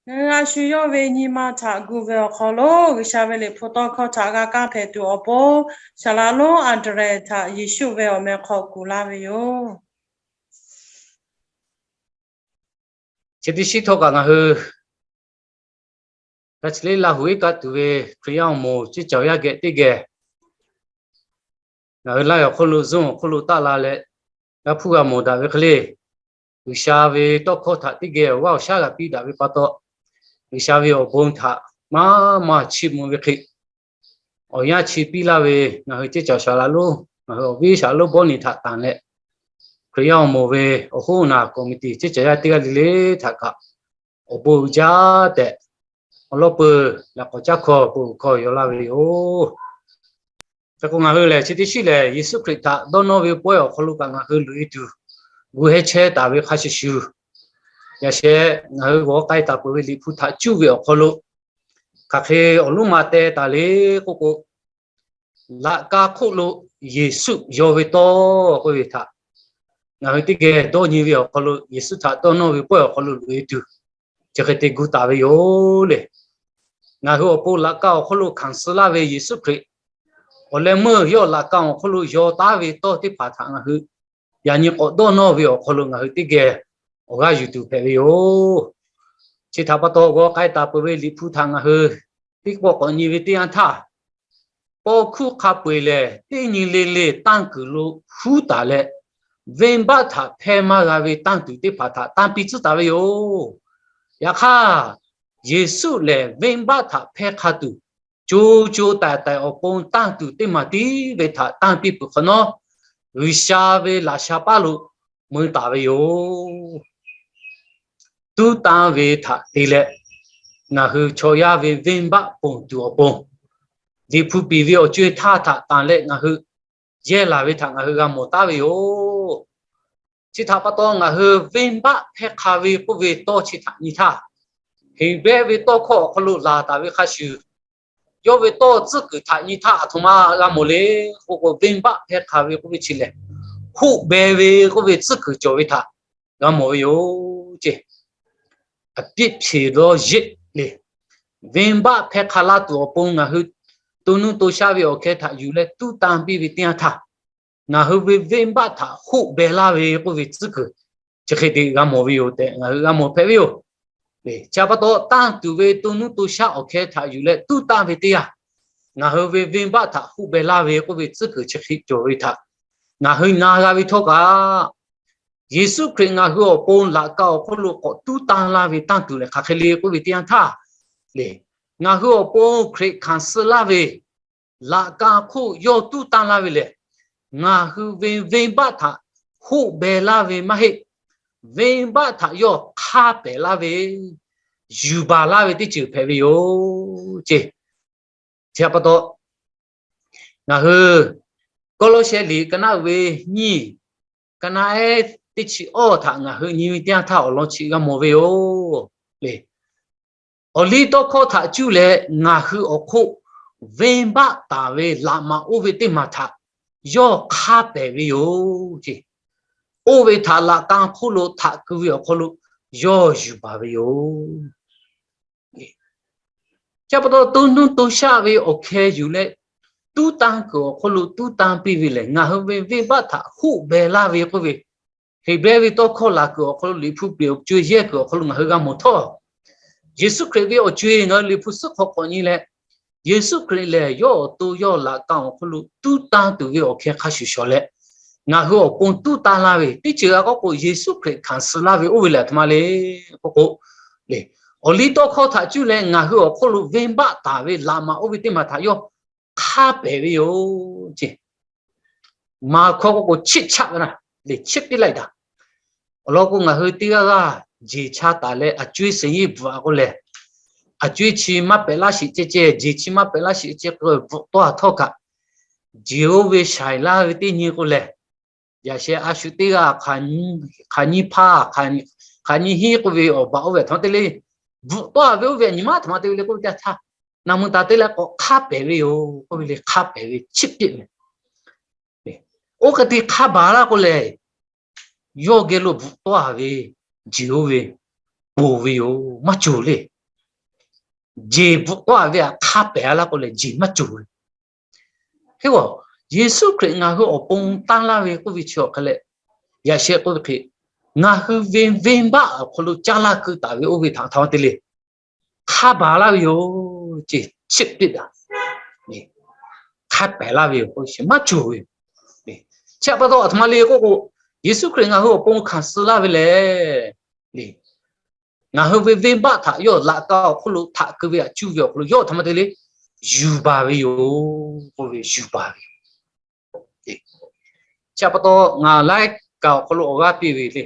Ngaˬ hui a shu yawˇ ve nyi ma htaꞈ gu ve awˬ hk'aw lo, G'uiˬsha ve Liꞈ hpu tawˇ hkawˇ htaꞈ g'a kaˇ hpehꞈ tuˬ awˬ pon, Saˍlaˍ lonˉ Andrew htaꞈ Yeˍsuˆ ve awˬ meh hk'aw kuˬ laˇ ve yoˬ. Chi teˇ shiˉ htawˇ kaꞈ ngaˬ hui, ka chi le Laˇ huˍ iˉ kaˆ tuˬ ve Hkriꞈ yaˇ awˬ moˍ ceˇ caˬ yaˇ geh teˇ geh, ngaˬ hui laiˉ awˬ hk'oˆ lo zuhˇ awˬ hk'oˆ lo taˆ la leh, g'a hpuˇ g'a mawˬ daꞈ ve hk'e le, G'uiˬsha ve tawˇ hkawˇ htaꞈ teˇ geh awˬ g'aˇ awˬ shaˉ g'a piˇ daꞈ ve pa taw, G'uiˬsha ve awˬ bon htaꞈ maˇ maˇ chiˇ mvuh ve hk'e, awˬ yanˇ chi piˇ laˇ ve ngaˬ hui ceˇ caˬ Saˍlaˍ lonˉ, ngaˬ hui awˬ viˉ Saˍlaˍ lonˉ Bawˇniˬ htaꞈ tanˬ leh, Hkriꞈ yaˇ awˬ moˍ ve awˬ hoˉ naˬ committee ceˇ caˬ yaˇ teˇ g'aˇ le le htaꞈ kaꞈ awˬ bon uiˍ jaˇ tehꞈ, awˬ lawn peuˬ leh k'awꞈ caˇ hkawˇ peuˬ hkawˇ yaw laˇ ve yoˬ. Hk'e k'o, ngaˬ hui lehˬ chi teˇ shiˉ lehˬ, Yeˍsuˆ Hkriꞈ htaꞈ dawˇ nawˇ ve pawehˇ awˬ hk'aw lo kaꞈ ngaˬ hui loꞈ e tuˬ gu heh chehˇ taˍ ve hk'a shuˍ shuˍ, yaꞈ sheh ngaˬ hui g'awˬ k'ai taˍ peuˬ ve Liꞈ hpu htaꞈ cuˇ ve awˬ hk'aw lo, hk'aˬ hk'e awˬ lonˉ ma teh taˍ le k'oˆ k'o, laꞈ ka hk'oˆ lo Yeˍsuˆ yaw ve tawˇ k'oˆ ve htaꞈ ngaˬ hui teˇ geh dawˇ nyi ve awˬ hk'aw lo, Yeˍsuˆ htaꞈ dawˇ nawˇ ve pawehˇ awˬ hk'aw lo loꞈ e tuˬ, chi hk'e te gu taˍ ve yoˬ le. Ngaˬ hui awˬ pon laꞈ ka awˬ hk'oˆ lo hkanˍ suh laˇ ve Yeˍsuˆ Hkriꞈ, awˬ leh meuˇ yawˇ laꞈ ka awˬ hk'oˆ lo yaw taˉ ve tawˇ teˇ hpaˍ htaꞈ ngaˬ hui yaꞈ nyi k'awꞈ dawˇ nawˇ ve awˬ hk'aw lo ngaˬ hui teˇ geh awˬ g'aˇ yuˬ tuˬ hpehꞈ ve yoˬ. Chi htaꞈ pa taw, g'awˬ k'ai taˍ peuˬ ve Liꞈ hpu htaꞈ ngaˬ hui teˇ pawˆ k'awꞈ nyi ve teˇ yanˇ htaˇ, paw hkuˇ hk'a peu-eˬ lehˬ teˇ nyi le le tanˇ kuiˬ lo huˉ taˍ leh, venˇbaˆ htaꞈ hpehˇ maˇ g'a ve tanˇ tuˬ teˇ hpaˍ htaꞈ tanˇ piˇ tcuhˉ taˍ ve yoˬ. Yaꞈ hk'aˇ, Yeˍsuˆ lehˬ venˇbaˆ htaꞈ hpehˇ hk'a tuˬ, co co taiˍ taiˍ awˬ pon tanˇ tuˬ teˇ maˬ tiˉ ve htaꞈ tanˇ piˇ peuˬ hk'awꞈ nawˉ, G'uiˬsha ve laꞈ sha paˉ lo mui taˍ ve yoˬ. Tuˉ tanˇ ve htaꞈ te leh, ngaˬ hui chaw yaˇ ve venˇbaˆ ponˬ tuˬ awˬ pon, Liꞈ hpu piˍ ve awˬ co-e htaˇ htaꞈ tanˬ leh ngaˬ hui yehˇ laˬ ve htaꞈ ngaˬ hui g'a mawˬ taˉ ve yoˬ. Chi htaꞈ pa taw, ngaˬ hui venˇbaˆ hpehˇ hk'a ve k'oˆ ve tawˇ chi htaꞈ nyi htaˇ, Heˍbrehˇ ve tawˇ hkawˇ awˬ hk'aw lo laˬ taˍ ve hk'a shuˍ, yawˇ ve tawˇ tcuhˉ kuiˬ htaꞈ nyi htaˇ aˬ htoꞈ ma g'a mawˬ le k'oˆ k'o, venˇbaˆ hpehˇ hk'a ve k'oˆ ve chi lehˬ, hoˆ beh ve k'oˆ ve tcuhˉ kuiˬ cawˬ ve htaꞈ g'a mawˬ ve yoˬ ceˇ. အပြစ်ဖြေသောယဇ် le, venˇbaˆ hpehˇ hk'a laˇ tuˬ awˬ pon ngaˬ hui to nuˇ to shaˆ ve awˬ hkeh htaꞈ yuˬ leh tuˉ tanˇ piˇ ve teˇ yanˇ htaˇ, ngaˬ hui ve venˇbaˆ htaꞈ hoˆ beh laˇ ve k'oˆ ve tcuhˉ kuiˬ chi hk'e te g'a mawˬ ve yoˬ tehꞈ ngaˬ hui g'a mawˬ hpehꞈ ve yoˬ. Chi pa taw, tanˇ tuˬ ve to nuˇ to shaˆ awˬ hkeh htaꞈ yuˬ leh tuˉ tanˇ ve teˇ yanˇ, ngaˬ hui ve venˇbaˆ htaꞈ hoˆ beh laˇ ve k'oˆ ve tcuhˉ kuiˬ chi hk'e cawˬ ve htaꞈ ngaˬ hui na g'a ve htawˇ kaꞈ, Yeˍsuˆ Hkriꞈ ngaˬ hui awˬ pon laꞈ ka awˬ hk'oˆ lo k'awꞈ tuˉ tanˇ laˇ ve tanˇ tuˬ lehˬ hk'aˬ hk'e le k'oˆ ve teˇ yanˇ htaˇ, le, ngaˬ hui awˬ pon Hkriꞈ hkanˍ suh laˇ ve laꞈ ka hk'oˆ yawˇ tuˉ tanˇ laˇ ve lehˬ, ngaˬ hui ve venˇbaˆ htaꞈ hoˆ beh laˇ ve maˇ heˆ. Venˇbaˆ htaꞈ yawˇ hk'a pehˍ laˇ ve, yuˬ baˬ laˇ ve teˇ ceuˬ hpehꞈ ve yoˬ ceˇ. Chi pa taw, ngaˬ hui Kawˇlawˇshehˇ liꞈ ka naˆ uiˍ ve nyiˇ, ka naˆ ehˉ teˇ chi awˇ htaꞈ ngaˬ hui nyi ve teˇ yanˇ htaˇ awˬ lawn chi g'a mawˬ ve yoˬ. Le, awˬ liˇ tawˇ hkawˇ htaꞈ cuˇ leh ngaˬ hui awˬ hk'oˆ venˇbaˆ taˍ ve laꞈ maꞈ oˇ ve teˇ maˬ htaꞈ yawˇ hk'a pehˍ ve yoˬ ceˇ. Oˇ ve htaꞈ laꞈ ka hk'oˆ lo htaꞈ keu ve awˬ hk'aw lo yawˇ yuˬ baˬ ve yoˬ. Chi pa taw, to nuˇ to shaˆ ve awˬ hkeh yuˬ leh tuˉ tanˇ kuiˬ awˬ hk'aw lo tuˉ tanˇ piˇ ve lehˬ, ngaˬ hui ve venˇbaˆ htaꞈ hoˆ beh laˇ ve k'oˆ ve, Heˍbrehˇ ve tawˇ hkawˇ laˬ kuiˬ awˬ hk'aw lo, Liꞈ hpu piˍ awˬ co-e yehˇ kuiˬ awˬ hk'aw lo ngaˬ hui g'a mawˬ htawˇ, Yeˍsuˆ Hkriꞈ ve awˬ co-e ngaˬ hui Liꞈ hpu suhˉ hk'aw k'awꞈ nyi leh, Yeˍsuˆ Hkriꞈ lehˬ yawˇ awˬ to yawˇ laꞈ ka awˬ hk'aw lo tuˉ tanˇ tuˬ ve awˬ hkeh hk'a shuˍ shawˍ leh, ngaˬ hui awˬ pon tuˉ tanˇ laˇ ve teˇ ceuˬ g'a k'oˆ k'o, Yeˍsuˆ Hkriꞈ hkanˍ suh laˇ ve oˇ ve lehˬ aˬ htoꞈ ma le k'oˆ k'o, le, awˬ liˇ tawˇ hkawˇ htaꞈ cuˇ leh ngaˬ hui awˬ hk'oˆ lo venˇbaˆ taˍ ve laꞈ maꞈ oˇ ve teˇ maˬ htaꞈ yawˇ hk'a pehˍ ve yoˬ ceˇ. Maˍ hkawˇ k'oˆ k'o, chiˇ chaˆ ve na, le, chiˇ piˇ laˇ daꞈ. Awˬ lawn k'o, ngaˬ hui teˇ g'aˇ g'aˇ jeˬ cha taˍ leh a cuˇ seˍ yeˇ bvuhꞈ k'oˆ lehˬ, a cuˇ chi maˇ pehꞈ laˇ sheˍ ceh ceh, jeˬ chi maˇ pehꞈ laˇ sheˍ ceh k'o, bvuhꞈ tawˇ a htawˇ kaꞈ, jeˬ oˇ ve shaiˍ laˇ ve teˇ nyi k'o lehˬ, yaꞈ sheh a shu teˇ g'aˇ hk'aˬ nyi hpaˇ, hk'aˬ nyi hiˉ k'oˆ ve awˬ baˬ oˇ ve aˬ htoꞈ ma te le, bvuhꞈ tawˇ a ve oˇ ve aˬ nyi ma aˬ htoꞈ ma te ve le k'oˆ ve teˇ htaˇ, naˬ mui taˍ te leh k'awꞈ hk'a pehˍ ve yoˬ k'oˆ ve le, hk'a pehˍ ve chiˇ piˇ ve. Oˇ hk'e te hk'a baˬ laˇ k'o lehˬ, yawˇ geh lo bvuhꞈ tawˇ a ve jeˬ oˇ ve ponˬ ve yoˬ, maˇ cawˬ le. jeˬ bvuhꞈ tawˆ a ve htaꞈ hk'a pehˍ a laˇ k'o lehˬ, jeˬ maˇ cawˬ ve. Hk'e k'o, Yeˍsuˆ Hkriꞈ ngaˬ hui awˬ pon tanˇ laˇ ve k'oˆ ve chi awˬ hk'e leh, yaꞈ sheh k'oˆ ve hk'e, ngaˬ hui ve venˇbaˆ awˬ hk'aw lo caˇ laˇ keu taˍ ve oˇ ve htaꞈ htaꞈ ma te le, hk'a baˬ laˇ ve yoˬ. Ceˇ chiˆ piˆ daꞈ, hk'a pehˍ laˇ ve yoˬ k'o, maˇ cawˬ ve yoˬ. Chi pa taw aˬ htoꞈ ma le k'oˆ k'o, Yeˍsuˆ Hkriꞈ ngaˬ hui awˬ pon hkanˍ suh laˇ ve lehˬ, ngaˬ hui ve venˇbaˆ htaꞈ yawˇ laꞈ ka awˬ hk'oˆ lo htaꞈ keu ve htaꞈ cuˇ ve awˬ hk'aw lo yawˇ htaꞈ ma te le, yuˬ baˬ ve yoˬ k'oˆ ve, yuˬ baˬ ve yoˬ. Chi pa taw ngaˬ laiˉ kaꞈ awˬ hk'aw lo awˬ g'aˇ piˇ ve le.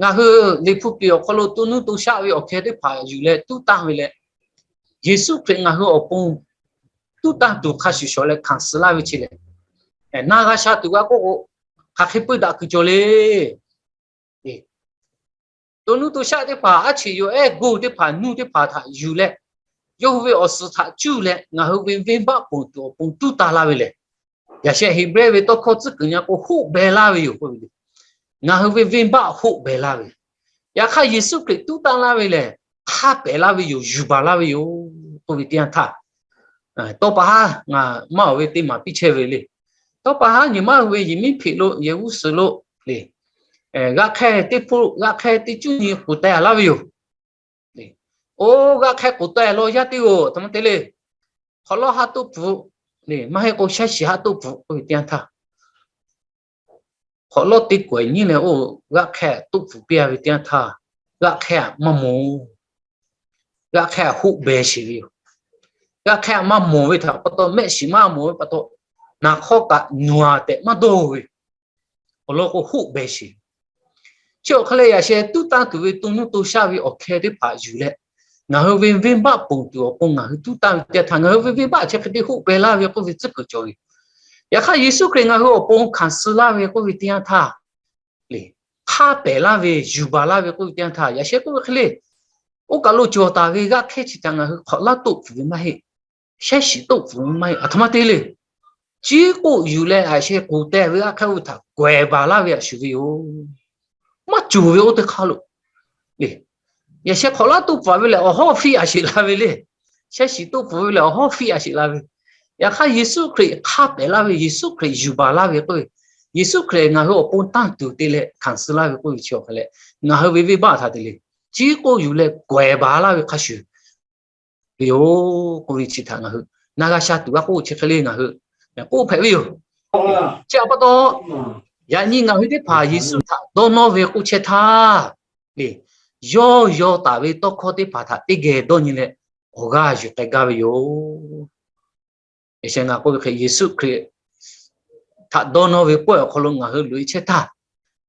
Ngaˬ hui Liꞈ hpu piˍ awˬ hk'aw lo to nuˇ to shaˆ ve awˬ hkeh teˇ hpaˍ yuˬ leh tuˉ tanˇ ve leh, Yeˍsuˆ Hkriꞈ ngaˬ hui awˬ pon tuˉ tanˇ tuˬ hk'a shuˍ shawˍ leh hkanˍ suh laˇ ve chi lehˬ, na g'a sha tuˬ g'a k'oˆ k'o, hk'aˬ hk'e puiˇ daꞈ kuiˬ cawˬ le. To nuˇ to shaˆ teˇ hpaˍ, aˉ cheꞈ yawˬ ehˉ go teˇ hpaˍ, nuˇ teˇ hpaˍ htaꞈ yuˬ leh, yawˇ hui ve awˬ suhˍ htaꞈ cuˇ leh ngaˬ hui ve venˇbaˆ ponˬ tuˬ awˬ pon tuˉ tanˇ laˇ ve lehˬ, yaꞈ sheh Heˍbrehˇ ve tawˇ hkawˇ tcuhˉ kuiˬ nyi k'o, hoˆ beh laˇ ve yoˬ k'oˆ ve le. Ngaˬ hui ve venˇbaˆ hoˆ beh laˇ ve. Yaꞈ hk'aˇ Yeˍsuˆ Hkriꞈ tuˉ tanˇ laˇ ve lehˬ, hk'a pehˍ laˇ ve yoˬ, yuˬ baˬ laˇ ve yoˬ k'oˆ ve teˇ yanˇ htaˇ, tawˇ pa haˉ ngaˬ maˇ awˬ ve teˇ maˬ piˇ chehˇ ve le. Tawˇ pa haˉ nyi ma hui ve yehˬ miˉ hpeꞈ lo yehˬ g'uˇ suhˍ lo le, g'aˆ hk'ehˇ teˇ hpoˆ g'aˆ hk'ehˇ teˇ cuˉ nyi k'oˍ teh laˇ ve yoˬ. Oˇ g'aˆ hk'ehˇ k'oˍ teh law yaˇ teˇ g'aˇ htaꞈ ma te le, hk'awꞈ lawˉ haˉ toˆ pfuhˍ le, maˇ heˆ k'o shaˉ shiˍ haˉ toˆ pfuhˍ k'oˆ ve teˇ yanˇ htaˇ, hk'awꞈ lawˉ teˇ kawehˬ nyiˇ leh oˇ g'aˆ hk'ehˇ toˆ pfuhˍ piˇ a ve teˇ yanˇ htaˇ, g'aˆ hk'ehˇ maˇ mawˬ. G'aˆ hk'ehˇ hoˆ beh sheˍ ve yoˬ. G'aˆ hk'ehˇ maˇ mawˬ ve htaꞈ pa taw, mehˆ shiˍ maˇ mawˬ ve pa taw, naˍ hk'awˇ kaꞈ nuˬ a tehꞈ maˇ dawˇ ve. Awˬ lawn k'o hoˆ beh sheˍ. Chi awˬ hk'e leh yaꞈ sheh tuˉ tanˇ tuˬ ve to nuˇ to shaˆ ve awˬ hkeh teˇ hpaˍ yuˬ leh, ngaˬ hui ve venˇbaˆ ponˬ tuˬ awˬ pon ngaˬ hui tuˉ tanˇ ve teˇ yanˇ htaˇ, ngaˬ hui ve venˇbaˆ chi hk'e te hoˆ beh laˇ ve k'oˆ ve tcuhˉ kuiˬ cawˬ ve. Yaꞈ hk'aˇ Yeˍsuˆ Hkriꞈ ngaˬ hui awˬ pon hkanˍ suh laˇ ve k'oˆ ve teˇ yanˇ htaˇ le, hk'a pehˍ laˇ ve, yuˬ baˬ laˇ ve k'oˆ ve teˇ yanˇ htaˇ, yaꞈ sheh k'oˆ ve hk'e le, oˇ kaˬ lo cawˬ taˍ ve g'aˆ hk'ehˇ chi htaꞈ ngaˬ hui hk'awꞈ laˉ toˆ pfuhˍ ve maˇ heˆ. Shaˉ shiˍ toˆ pfuhˍ ve maˇ heˆ. Aˬ htoꞈ ma te le, ciˉ k'oˆ yuˬ leh a sheh k'oˍ teh ve g'aˆ hk'ehˇ oˇ ve htaꞈ kawehˬ baˬ laˇ ve a shuˍ ve yoˬ. Maˇ cawˬ ve oˇ teˇ hk'aˇ lo le. Yaꞈ sheh hk'awꞈ laˉ toˆ pfuhˍ ve lehˬ, awˬ hawˉ fiˇ a sheˍ la ve le. Shaˉ shiˍ toˆ pfuhˍ ve lehˬ, awˬ hawˉ fiˇ a sheˍ la ve. Yaꞈ hk'aˇ Yeˍsuˆ Hkriꞈ hk'a pehˍ laˇ ve, Yeˍsuˆ Hkriꞈ yuˬ baˬ laˇ ve k'oˆ ve, Yeˍsuˆ Hkriꞈ ngaˬ hui awˬ pon tanˇ tuˬ te leh hkanˍ suh laˇ ve k'oˆ ve chi awˬ hk'e leh, ngaˬ hui ve venˇbaˆ htaꞈ te le, ciˉ k'oˆ yuˬ leh kawehˬ baˬ laˇ ve hk'a shuˍ ve yoˬ k'oˆ ve chi htaꞈ ngaˬ hui na g'a sha tuˬ g'a k'oˆ chi hk'e le ngaˬ hui k'oˆ hpehꞈ ve yoˬ. Chi pa taw, yaꞈ nyi ngaˬ hui teˇ hpaˍ Yeˍsuˆ htaꞈ dawˇ nawˇ ve k'oˆ chehˇ htaˇ le, yawˇ yaw taˍ ve tawˇ hkawˇ teˇ hpaˍ htaꞈ teˇ geh dawˇ nyi leh awˬ g'aˇ yuˬ k'ai gaˇ ve yoˬ. Yaꞈ sheh ngaˬ k'oˆ ve hk'e, Yeˍsuˆ Hkriꞈ htaꞈ dawˇ nawˇ ve pawehˇ awˬ hk'aw lo ngaˬ hui loꞈ e chehˇ htaˇ,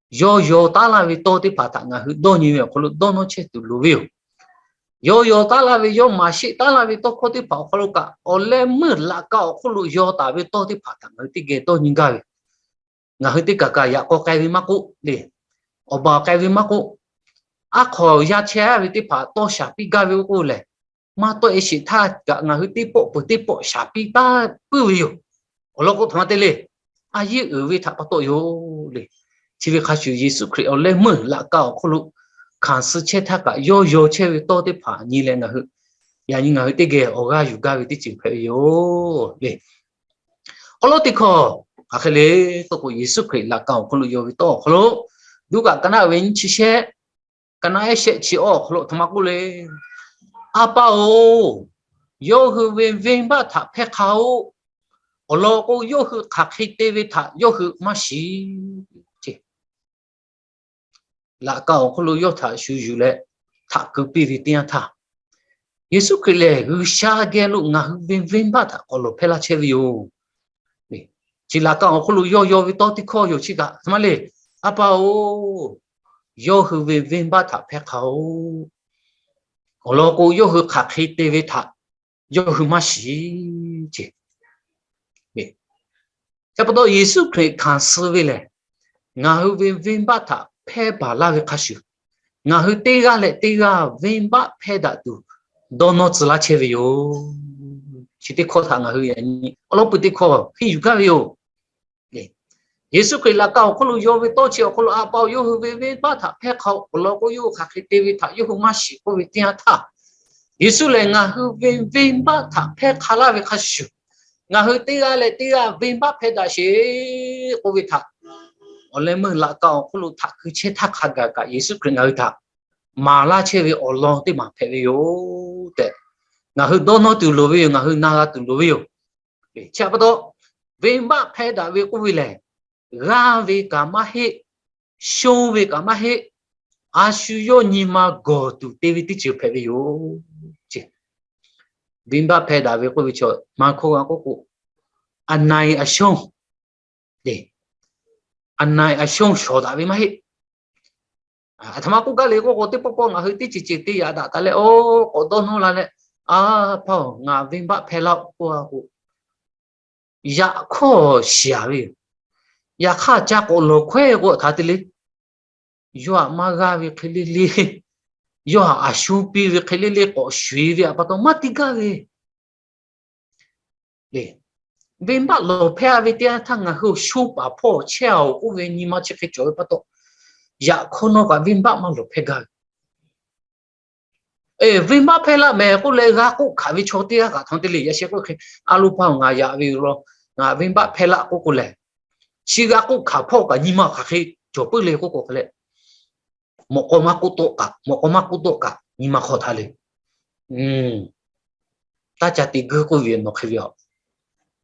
yawˇ yaw taˉ laˇ ve tawˇ teˇ hpaˍ htaꞈ ngaˬ hui dawˇ nyi ve awˬ hk'aw lo dawˇ nawˇ chehˇ tuˬ loˍ ve yoˬ. Yawˇ yaw taˉ laˇ ve, yawˇ maˍ sheˆ taˉ laˇ ve tawˇ hkawˇ teˇ hpaˍ awˬ hk'aw lo kaꞈ, awˬ leh meuˇ laꞈ ka awˬ hk'oˆ lo yaw taˍ ve tawˇ teˇ hpaˍ htaꞈ ngaˬ hui teˇ geh dawˇ nyi gaˇ ve. Ngaˬ hui teˇ kaˬ kaꞈ yaꞈ k'aw k'ai ve maˇ k'oˆ le, awˬ baˬ k'ai ve maˇ k'oˆ, aˉ hk'aw yaˇ chehˇ ve teˇ hpaˍ tawˇ shaˍ piˇ gaˇ ve oˇ k'oˆ lehˬ, maˇ tawˆ e sheˍ htaˇ kaꞈ ngaˬ hui teˇ pawˆ peuˬ teˇ pawˆ shaˍ piˇ taˉ puiˉ ve yoˬ. Awˬ lawn k'o, htoꞈ ma te le, a yehˉ uiˍ ve htaꞈ pa taw yoˬ le. Chi ve hk'a shuˍ, Yeˍsuˆ Hkriꞈ awˬ leh meuˇ laꞈ ka awˬ hk'oˆ lo hkanˍ suh chehˇ htaˇ kaꞈ, yawˇ yaw chehˇ ve tawˇ teˇ hpaˍ nyi leh ngaˬ hui yaꞈ nyi ngaˬ hui teˇ geh awˬ g'aˇ yuˬ gaˇ ve teˇ ceuˬ hpehꞈ ve yoˬ le. Awˬ lawn teˇ hkawˇ hk'aˬ hk'e le k'oˆ k'o, Yeˍsuˆ Hkriꞈ laꞈ ka awˬ hk'oˆ lo yaw ve tawˇ awˬ hk'aw lo, Luˉkaꞈ ka naˆ ve nyiˇ chi shehˆ, ka naˆ ehˉ shehˆ chi awˬ hk'aw lo aˬ htoꞈ ma k'oˆ le, A pa-oˬ, yawˇ hui ve venˇbaˆ htaꞈ hpehˇ hk'a-oˆ. Awˬ lawn k'o, yawˇ hui hk'aˬ hk'e te ve htaꞈ yawˇ hui maˇ shiˍ. Laꞈ ka awˬ hk'oˆ lo yawˇ htaꞈ shu yuˬ leh htaꞈ keu piˇ ve teˇ yanˇ htaˇ, Yeˍsuˆ Hkriꞈ lehˬ G'uiˬsha geh lo ngaˬ hui ve venˇbaˆ htaꞈ k'awꞈ lawˬ hpehˇ laˇ chehˇ ve yoˬ. Chi laꞈ ka awˬ hk'oˆ lo yawˇ yaw ve tawˇ teˇ hkawˇ yoˬ. Chi kaꞈ aˬ htoꞈ ma le, A pa-oˬ, yawˇ hui ve venˇbaˆ htaꞈ hpehˇ hk'a-oˆ. Awˬ lawn k'o, yawˇ hui hk'aˬ hk'e te ve htaꞈ yawˇ hui maˇ shiˍ. Chi pa taw Yeˍsuˆ Hkriꞈ hkanˍ suh ve lehˬ, ngaˬ hui ve venˇbaˆ htaꞈ hpehˇ baˬ laˇ ve hk'a shuˍ, ngaˬ hui teˇ g'aˇ leh teˇ g'aˇ venˇbaˆ hpehˇ daꞈ tuˬ dawˇ nawˇ tcuh laˇ chehˇ ve yoˬ. Chi teˇ hkawˇ htaꞈ ngaˬ hui yaꞈ nyi awˬ lawn pui teˇ hkawˇ henˇ yuˬ gaˇ ve yoˬ. Yeˍsuˆ Hkriꞈ laꞈ ka awˬ hk'oˆ lo yaw ve tawˇ chi awˬ hk'aw lo, A pa-oˬ, yawˇ hui ve venˇbaˆ htaꞈ hpehˇ hk'a-oˆ. Awˬ lawn k'o, yawˇ hui hk'aˬ hk'e te ve htaꞈ yawˇ hui maˇ shiˍ k'oˆ ve teˇ yanˇ htaˇ, Yeˍsuˆ lehˬ ngaˬ hui ve venˇbaˆ htaꞈ hpehˇ hk'a laˇ ve hk'a shuˍ, ngaˬ hui teˇ g'aˇ leh teˇ g'aˇ venˇbaˆ hpehˇ daꞈ sheˍ k'oˆ ve htaꞈ awˬ leh meuˇ laꞈ ka awˬ hk'oˆ lo htaꞈ hkui chehˇ htaˇ hk'a gaˬ kaꞈ Yeˍsuˆ Hkriꞈ ngaˬ hui htaꞈ maˍ laˇ chehˇ ve awˬ lawn teˇ maˬ hpehꞈ ve yoˬ tehꞈ, ngaˬ hui dawˇ nawˇ tuˬ loˍ ve yoˬ. Ngaˬ hui na g'a tuˬ loˍ ve yoˬ. Chi pa taw, venˇbaˆ hpehˇ daꞈ ve k'oˆ ve lehˬ, g'aˇ ve kaꞈ maˇ heˆ, shonˇ ve kaꞈ maˇ heˆ, a shu yawˇ nyi ma gawˬ tuˬ te ve teˇ ceuˬ hpehꞈ ve yoˬ. Venˇbaˆ hpehˇ daꞈ ve k'oˆ ve chaw, maˇ hkawˇ g'a k'oˆ k'o, a na-e a shonˇ, a na-e a shonˇ shawˍ daꞈ ve maˇ heˆ. Aˬ htoꞈ ma k'oˆ gaˇ le k'oˆ k'o, teˇ pawˆ pawˆ ngaˬ hui teˇ ceuˬ ceuˬ te yaꞈ daꞈ taˍ leh, oˇ k'awꞈ dawˇ nawˇ la leh, a hpaˇ-oˬ, ngaˬ venˇbaˆ hpehˇ laˇ-oˆ k'oˆ a k'o, yaꞈ hkawˇ shiˍ-aˬ ve yoˬ. Yaꞈ hk'aˇ ca k'awꞈ lawˬ hkawehˇ k'o htaꞈ te le. Yawˇ htaꞈ maˇ g'aˇ ve hk'e le le, yawˇ htaꞈ a shu piˇ ve hk'e le le k'awꞈ shuˍ-e ve pa taw maˇ te gaˇ ve. Venˇbaˆ lawˬ hpehˇ-a ve teˇ yanˇ htaˇ ngaˬ hui awˬ shu paˍ hpawˇ chehˇ-aˬ-oˬ k'oˆ ve nyi ma chi hk'e cawˬ ve pa taw, yaꞈ hk'aw nawˬ kaꞈ venˇbaˆ maˇ lawˬ hpehˇ gaˇ ve. Venˇbaˆ hpehˇ laˇ mehˍ k'oˆ leh g'a k'oˆ hkanˍ ve chaw teˇ g'aˇ kaꞈ htaꞈ te le. Yaꞈ sheh k'oˆ hk'e, a lo hpaˇ-oˬ, ngaˬ yaꞈ ve yoˬ law, ngaˬ venˇbaˆ hpehˇ laˇ k'oˆ k'o lehˬ, chi g'a k'oˆ hkanˍ hpawˇ kaꞈ nyi ma hk'aˬ hk'e cawˬ puiˉ le k'oˆ k'o hk'e leh, mawꞈ k'aw maˇ k'oˆ tawˆ kaꞈ, mawꞈ k'aw maˇ k'oˆ tawˆ kaꞈ nyi ma hk'aw htaꞈ le, taˇ ca te guiˇ k'oˆ ve nawˬ hk'e ve a.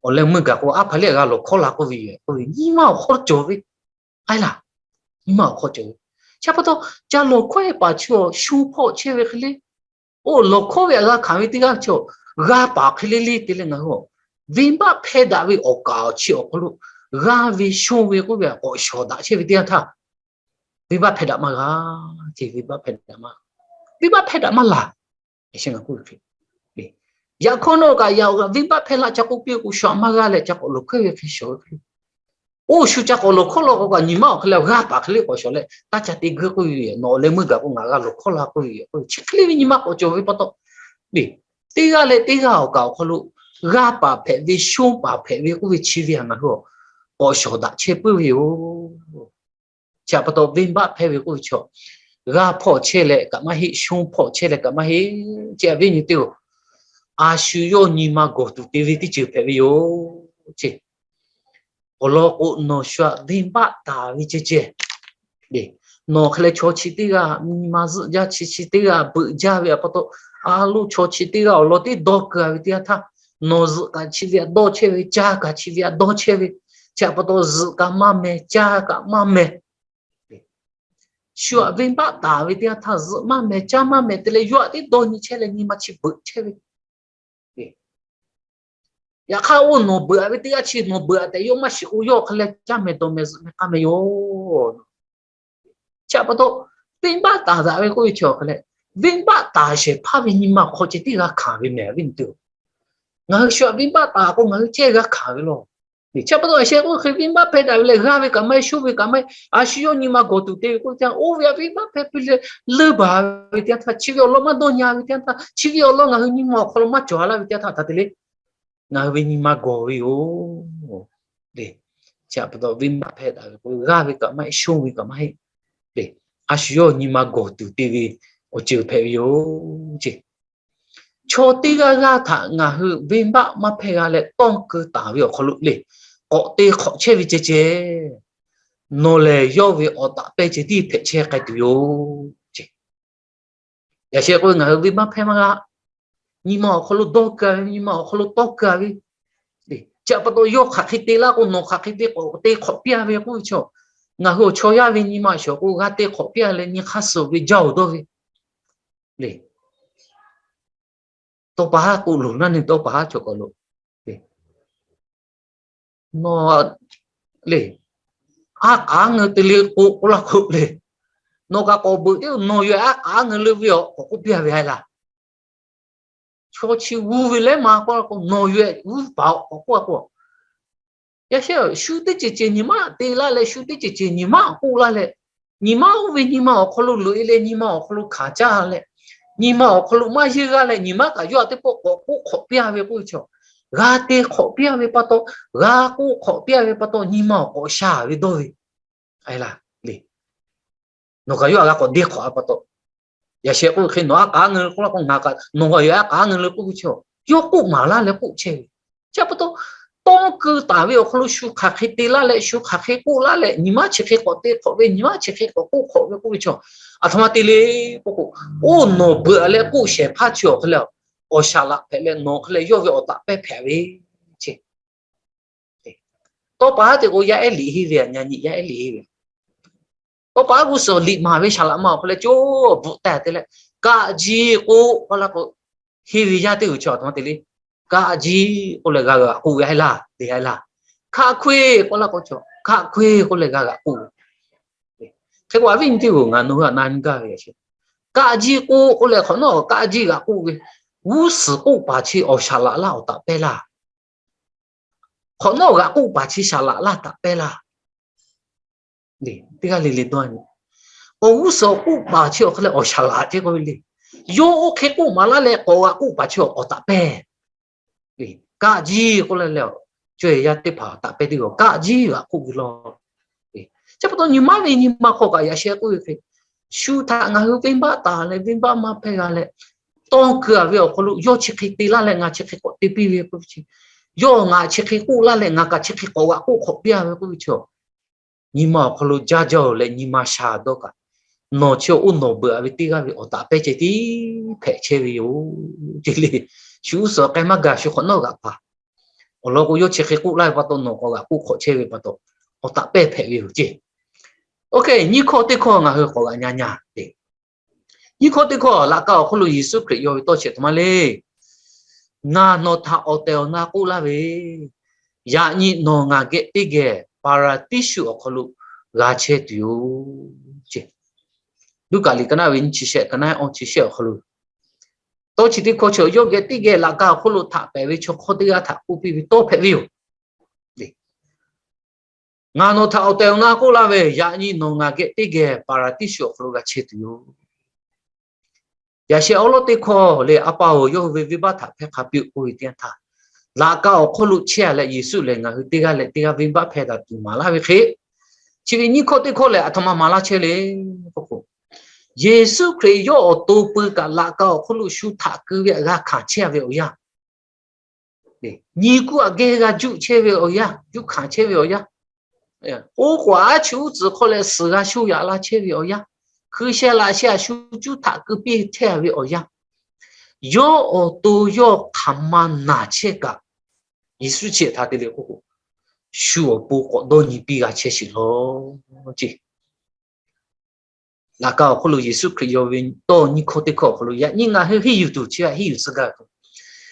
Awˬ leh meuˇ gaˬ k'o, a hpaˍ lehˬ g'a lawˬ hkawˇ la k'oˆ ve yoˬ k'oˆ ve nyi ma awˬ hk'aw cawˬ ve. Aˉ laˬ, nyi ma awˬ hk'aw cawˬ ve. Chi pa taw, ca lawˬ hkawehˇ paˍ chi awˬ shu hpawˇ chehˇ ve hk'e le. Oˇ lawˬ hkawˇ ve htaꞈ g'a hkanˍ ve teˇ g'aˇ chi awˬ g'a paˍ hk'e le le te leh ngaˬ hui venˇbaˆ hpehˇ daꞈ ve awˬ kaˍ awˬ chi awˬ hk'aw lo g'aˇ ve shonˇ ve k'oˆ ve htaꞈ k'awꞈ shawˍ daꞈ chehˇ ve teˇ yanˇ htaˇ, venˇbaˆ hpehˇ daꞈ maˇ g'a, venˇbaˆ hpehˇ daꞈ maˇ, venˇbaˆ hpehˇ daꞈ maˇ laˬ. Yaꞈ hk'aˇ nawˬ kaꞈ yaꞈ-oˬ kaꞈ venˇbaˆ hpehˇ laˇ ca k'oˆ piˇ k'o, shu htaꞈ maˇ g'aˇ leh ca k'awꞈ lawˬ hkawehˇ ve hk'e shawˍ ve hk'e le. Oˇ shu ca k'awꞈ lawˬ hkawˇ la k'o kaꞈ nyi ma awˬ hk'e leh g'aˇ paˍ hk'e le k'awꞈ shawˍ leh, taˇ ca te guiˇ k'oˆ ve yoˬ. Nawˬ awˬ leh meuˇ gaˬ k'o ngaˬ g'a lawˬ hkawˇ la k'oˆ ve yoˬ. Chi hk'e le ve nyi ma k'awꞈ cawˬ ve pa taw, teˇ g'aˇ leh teˇ g'aˇ awˬ kaˍ awˬ hk'aw lo g'aˇ paˍ hpehꞈ ve shonˇ paˍ hpehꞈ ve k'oˆ ve chi ve htaꞈ ngaˬ hui k'awꞈ shawˍ daꞈ chehˇ puiˉ ve yoˬ. Chi pa taw venˇbaˆ hpehˇ ve k'oˆ ve chaw, g'aˇ hpawˇ chehˇ leh kaꞈ maˇ heˆ, shonˇ hpawˇ chehˇ leh kaꞈ maˇ heˆ. Chi a viˉ nyi teˇ-oˬ, a shu yawˇ nyi ma gawˬ tuˬ te ve teˇ ceuˬ hpehꞈ ve yoˬ. Awˬ lawn k'o, nawˬ shu htaꞈ venˇbaˆ taˍ ve ceh ceh, nawˬ hk'e leh chaw chi teˇ g'aˇ nyi ma zuhˆ jaˇ, chi chi teˇ g'aˇ beuꞈ jaˇ ve pa taw, a loˇ chaw chi teˇ g'aˇ awˬ lawn teˇ dawˇ keu-a ve teˇ yanˇ htaˇ, nawˬ zuhꞈ kaꞈ chi ve htaꞈ dawˇ chehˇ ve, caˇ kaꞈ chi ve htaꞈ dawˇ chehˇ ve, chi pa taw zuhꞈ kaꞈ maˇ meh, caˇ kaꞈ maˇ meh. Shu htaꞈ venˇbaˆ taˍ ve teˇ yanˇ htaˇ zuhꞈ maˇ meh, caˇ maˇ meh te leh yawˇ htaꞈ teˇ dawˇ nyi chehˇ leh nyi ma chi beuꞈ chehˇ ve. Yaꞈ hk'aˇ oˇ nawˬ beuꞈ-a ve teˇ g'aˇ chi nawˬ beuꞈ-a tehꞈ yawˇ maˇ shiˍ k'o, yawˇ hk'e leh caˇ meh dawˇ meh zuhꞈ meh k'aˇ meh yoˬ. Chi pa taw, venˇbaˆ taˍ daꞈ ve k'oˆ ve chi awˬ hk'e leh, venˇbaˆ taˍ shehˍ hpaˇ ve nyi ma awˬ hk'aw ceh tiˉ g'a hkanˍ ve mehˍ, a viˉ nyi teˇ-oˬ. Ngaˬ hui shu htaꞈ venˇbaˆ taˍ k'o ngaˬ hui ceh g'a hkanˍ ve law. Chi pa taw a sheh k'oˆ hk'e venˇbaˆ hpehˇ daꞈ ve leh g'aˇ ve kaꞈ maˇ heˆ, shonˇ ve kaꞈ maˇ heˆ, a shu yawˇ nyi ma gawˬ tuˬ te ve k'oˆ ve teˇ yanˇ, oˇ ve htaꞈ venˇbaˆ hpehˇ piˇ leh leuˇ baˬ ve teˇ yanˇ htaˇ, chi ve awˬ lawn maˇ dawˇ nyi ve teˇ yanˇ htaˇ, chi ve awˬ lawn ngaˬ hui nyi ma awˬ hk'aw lo maˇ cawˬ a laˇ ve teˇ yanˇ htaˇ hk'aˬ hk'e te le, ngaˬ hui ve nyi ma gawˬ ve yoˬ. Chi pa taw venˇbaˆ hpehˇ daꞈ ve k'o, g'aˇ ve kaꞈ maˇ heˆ, shonˇ ve kaꞈ maˇ heˆ. A shu yawˇ nyi ma gawˬ tuˬ te ve awˬ ceuˬ hpehꞈ ve yoˬ. Chaw teˇ g'aˇ g'aˇ htaꞈ ngaˬ hui venˇbaˆ maˇ hpehˇ g'a leh tawˇ keu taˍ ve awˬ hk'aw lo le, k'awꞈ te hk'awꞈ chehˇ ve ceh ceh, nawˬ lehˬ yawˇ ve awˬ taꞈ pehˇ ceh tiˉ hpehꞈ chehˇ k'ai tuˬ yoˬ. Yaꞈ sheh k'oˆ ve ngaˬ hui venˇbaˆ hpehˇ maˇ g'a. Nyi ma awˬ hk'aw lo dawˇ keu-a ve, nyi ma awˬ hk'aw lo tawˇ keu-a ve, chi pa taw yawˇ hk'aˬ hk'e te laˇ k'o nawˬ hk'aˬ hk'e te k'awꞈ te hk'awꞈ piˇ-a ve k'oˆ ve chaw, ngaˬ hui awˬ chaw yaˇ ve nyi ma shawˍ k'o g'a te hk'awꞈ piˇ-a leh nyi hk'aˇ suh ve jaˇ-oˬ dawˇ ve le. Tawˇ pa haˉ k'oˆ loˬ naˉ neˇ tawˇ pa haˉ chaw k'awꞈ loˬ. Nawˬ le, aˉ k'aˉ ngeu te le k'o k'oˆ laˇ k'o le, nawˬ kaꞈ k'awꞈ beuꞈ tiˉ nawˬ yoˬ aˉ k'aˉ ngeu leuˆ ve awˬ k'awꞈ k'oˆ piˇ-a ve a laˇ. Chaw chi g'uˇ ve leh ma k'oˆ laˇ k'o nawˬ yoˬ g'uˇ paˍ awˬ k'awꞈ k'oˆ a k'o, yaꞈ sheh shu teˇ ceuˬ ceuˬ nyi ma te laˇ leh, shu teˇ ceuˬ ceuˬ nyi ma k'oˆ laˇ leh, nyi ma oˇ ve nyi ma awˬ hk'aw lo loꞈ-e leh nyi ma awˬ hk'aw lo hkanˍ caˇ leh, nyi ma awˬ hk'aw lo maˇ yeˇ g'aˇ leh nyi ma kaꞈ yawˇ htaꞈ teˇ pawˆ k'awꞈ k'oˆ hk'awꞈ piˇ-a ve k'oˆ ve chaw, g'a te hk'awꞈ piˇ-a ve pa taw, g'a k'oˆ hk'awꞈ piˇ-a ve pa taw nyi ma awˬ k'awꞈ sha ve dawˇ ve, a laˇ le. Nawˬ kaꞈ yawˇ htaꞈ g'a k'awꞈ deˇ hk'awꞈ-a pa taw, Yaꞈ sheh k'oˆ ve hk'e, nawˬ a k'aˉ ngeu k'oˆ laˇ k'o, ngaˬ kaꞈ nawˬ g'a yoˬ a k'aˉ ngeu le k'oˆ ve chaw, yawˇ k'oˆ maˍ laˇ leh k'oˆ chehˇ ve. Chi pa taw, tawˇ keu taˍ ve awˬ hk'aw lo shu hk'aˬ hk'e te laˇ leh, shu hk'aˬ hk'e k'oˆ laˇ leh, nyi ma chi hk'e k'awꞈ te hk'awꞈ ve, nyi ma chi hk'e k'awꞈ k'oˆ hk'awꞈ ve k'oˆ ve chaw, aˬ htoꞈ ma te le k'oˆ k'o, oˇ nawˬ beuꞈ leh k'oˆ shehˍ hpaˇ chi awˬ hk'e leh, awˬ shaˍ laꞈ hpehꞈ leh nawˬ hk'e leh yawˇ ve awˬ taꞈ pehˇ hpehꞈ ve ce. Tawˇ pa haˉ te k'o, yaˇ ehˉ liꞈ henˇ ve, yaꞈ nyi yaˇ ehˉ liꞈ henˇ ve, tawˇ pa haˉ g'uˇ suhˍ liꞈ maˍ ve shaˍ laꞈ ma awˬ hk'e leh co bvuhꞈ taˍ te leh, kaˆ jiˇ k'oˆ k'oˆ laˇ k'o, henˇ ve yaˇ teˇ g'uiˬ chi aˬ htoꞈ ma te le. Kaˆ jiˇ k'oˆ leh g'a g'aꞈ k'oˆ ve a laˇ, te a laˇ. Hkaˆ hkoˇ k'oˆ laˇ k'o, hkaˆ hkoˇ k'oˆ leh g'a g'aꞈ k'oˆ ve. Hk'e k'o, a viˉ nyi teˇ g'uˬ, ngaˬ nawˬ hui aꞈ na nyi gaˇ ve yaꞈ sheh, kaˆ jiˇ k'oˆ k'oˆ leh hk'awꞈ nawˉ kaˆ jiˇ g'aꞈ k'oˆ ve, g'uˇ suhˍ k'oˆ paˍ chi awˬ shaˍ laꞈ laˇ awˬ taꞈ pehˇ laˇ. Hk'awꞈ nawˉ g'aꞈ k'oˆ paˍ chi shaˍ laꞈ laˇ taꞈ pehˇ laˇ. Teˇ g'aˇ le le dawˇ, awˬ g'uˇ suhˍ k'oˆ paˍ chi awˬ hk'e leh awˬ shaˍ laꞈ ce k'oˆ ve le. Yawˇ oˇ hk'e k'oˆ maˍ laˇ leh k'awꞈ g'aꞈ k'oˆ paˍ chi awˬ taꞈ pehˇ. Kaˆ jiˇ k'oˆ leh leh, co-e yaˇ teˇ hpaˍ taꞈ pehˇ teˇ g'aˇ kaˆ jiˇ g'aꞈ k'oˆ ve law. Chi pa taw nyi ma ve nyi ma hk'aw kaꞈ yaꞈ sheh k'oˆ ve hk'e, shu htaꞈ ngaˬ hui venˇbaˆ taˍ leh venˇbaˆ maˇ hpehˇ g'a leh, tawˇ keu a ve awˬ hk'aw lo yawˇ chi hk'e te laˇ leh ngaˬ chi hk'e k'awꞈ te piˇ ve k'oˆ ve chi, yawˇ ngaˬ chi hk'e k'oˆ laˇ leh ngaˬ kaꞈ chi hk'e k'awꞈ g'aꞈ k'oˆ hk'awꞈ piˇ a ve k'oˆ ve chi, nyi ma awˬ hk'aw lo jaˇ jaˇ-oˬ leh nyi ma sha dawˇ kaꞈ, nawˬ chi oˇ nawˬ beuꞈ a ve teˇ g'aˇ ve awˬ taꞈ pehˇ ceh tiˉ hpehꞈ chehˇ ve yoˬ ce le. Shu g'uˇ suhˍ k'ai maˇ gaˬ, shu hk'awꞈ nawˉ g'aꞈ paˍ awˬ lawn k'o, yawˇ chi hk'e k'oˆ laˇ ve pa taw nawˬ k'awꞈ g'aꞈ k'oˆ hk'awꞈ chehˇ ve pa taw, awˬ taꞈ pehˇ hpehꞈ ve yoˬ ce. Oˇ hk'e nyiˇ hkawˇ teˇ hkawˇ ngaˬ hui k'awꞈ g'aꞈ nyi nyi te. Nyiˇ hkawˇ teˇ hkawˇ, laꞈ ka awˬ hk'oˆ lo Yeˍsuˆ Hkriꞈ yaw ve tawˇ chi aˬ htoꞈ ma le. Ngaˬ nawˬ htaꞈ awˬ tehˬ awˬ na k'oˆ laˇ ve, yaꞈ nyi nawˬ ngaˬ geh teˇ geh Paˍraˍdiˇsuꞈ awˬ hk'aw lo g'a chehˇ tuˬ yoˬ ce. Luˉkaꞈ liꞈ ka naˉ ve nyiˇ chi shehˆ, ka naˉ awˇ chi shehˆ awˬ hk'aw lo, tawˇ chi teˇ hkawˇ chi yawˇ geh teˇ geh laꞈ ka awˬ hk'oˆ lo htaꞈ pehˍ ve chaw hk'awˇ teˇ g'aˇ htaꞈ k'oˆ piˇ ve tawˇ hpehꞈ ve yoˬ. Ngaˬ nawˬ htaꞈ awˬ tehˬ awˬ na k'oˆ laˇ ve, yaꞈ nyi nawˬ ngaˬ geh teˇ geh Paˍraˍdiˇsuꞈ awˬ hk'aw lo g'a chehˇ tuˬ yoˬ. Yaꞈ sheh awˉ lawˉ teˇ hkawˇ lehˬ, A pa-oˬ, yawˇ hui ve venˇbaˆ htaꞈ hpehˇ hk'a piˇ-oˆ k'oˆ ve teˇ yanˇ htaˇ, laꞈ ka awˬ hk'oˆ lo chehˇ a leh Yeˍsuˆ lehˬ ngaˬ hui teˇ g'aˇ leh teˇ g'aˇ venˇbaˆ hpehˇ daꞈ tuˬ maˍ laˇ ve hk'e, chi ve nyiˇ hkawˇ teˇ hkawˇ lehˬ aˬ htoꞈ ma maˍ laˇ chehˇ le k'oˆ k'o, Yeˍsuˆ Hkriꞈ yawˇ awˬ to pui kaꞈ laꞈ ka awˬ hk'oˆ lo shu htaꞈ keu ve htaꞈ g'a hkanˍ chehˇ ve awˬ yanˇ, nyi kuˇ aꞈ geh g'a juˆ chehˇ ve awˬ yanˇ, juˆ hkanˍ chehˇ ve awˬ yanˇ, oˇ k'o aˉ chi uˉ tcuhˍ hk'aw leh suhˍ g'a sho yaꞈ la chehˇ ve awˬ yanˇ, hkui sheh laꞈ sheh a shu cuˉ htaꞈ keu piˇ chehˇ ve awˬ yanˇ, yawˇ awˬ to yawˇ hk'aˬ ma naˬ chehˇ kaꞈ, Yeˍsuˆ chi htaꞈ te leh k'oˆ k'o, shu awˬ pon k'awꞈ dawˇ nyi piˇ g'a chehˇ sheˍ law ce. Laꞈ ka awˬ hk'oˆ lo Yeˍsuˆ Hkriꞈ yaw ve tawˇ nyiˇ hkawˇ teˇ hkawˇ awˬ hk'aw lo yaꞈ nyi ngaˬ hui henˇ yuˬ tuˬ chi htaꞈ henˇ yuˬ tcuh gaˇ ve k'o,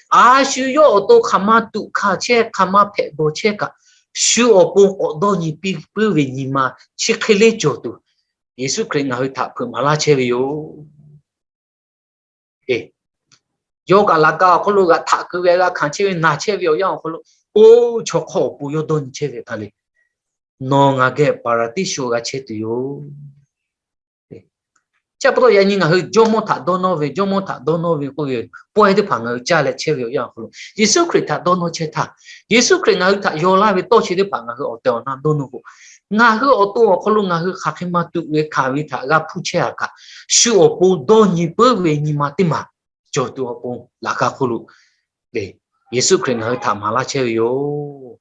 a shu yawˇ awˬ to hk'aˬ ma tuꞈ hkanˍ chehˇ, hk'aˬ ma hpehꞈ bawˬ chehˇ kaꞈ, shu awˬ pon k'awꞈ dawˇ nyi piˇ puiˉ ve nyi ma chi hk'e le cawˬ tuˬ, Yeˍsuˆ Hkriꞈ ngaˬ hui htaꞈ hpeuꞈ maˍ laˇ chehˇ ve yoˬ. Yawˇ kaꞈ laꞈ ka awˬ hk'oˆ lo g'a htaꞈ keu ve, g'a hkanˍ chehˇ ve, naˬ chehˇ ve awˬ yanˇ awˬ hk'aw lo, oˇ chaw hk'awˇ awˬ pon yawˇ dawˇ nyi chehˇ ve hk'a le, nawˬ ngaˬ geh Paˍraˍdiˇsuꞈ g'a chehˇ tuˬ yoˬ. Chi pa taw yaꞈ nyi ngaˬ hui Jawˇmawˇ htaꞈ dawˇ nawˇ ve, Jawˇmawˇ htaꞈ dawˇ nawˇ ve k'oˆ ve, pawehˇ teˇ hpaˍ ngaˬ hui caˇ leh chehˇ ve awˬ yanˇ awˬ hk'aw lo, Yeˍsuˆ Hkriꞈ htaꞈ dawˇ nawˇ chehˇ htaˇ, Yeˍsuˆ Hkriꞈ ngaˬ hui htaꞈ yaw laˇ ve tawˇ chi teˇ hpaˍ ngaˬ hui awˬ tehˬ awˬ na dawˇ nawˇ k'o, ngaˬ hui awˬ to awˬ hk'aw lo ngaˬ hui hk'aˬ hk'e ma tuꞈ ve hkanˍ ve htaꞈ g'a hpuˇ chehˇ a kaꞈ, shu awˬ pon dawˇ nyi puiˉ ve nyi ma teˇ maˬ cawˬ tuˬ awˬ pon laꞈ ka hk'oˆ lo Yeˍsuˆ Hkriꞈ ngaˬ hui htaꞈ maˍ laˇ chehˇ ve yoˬ.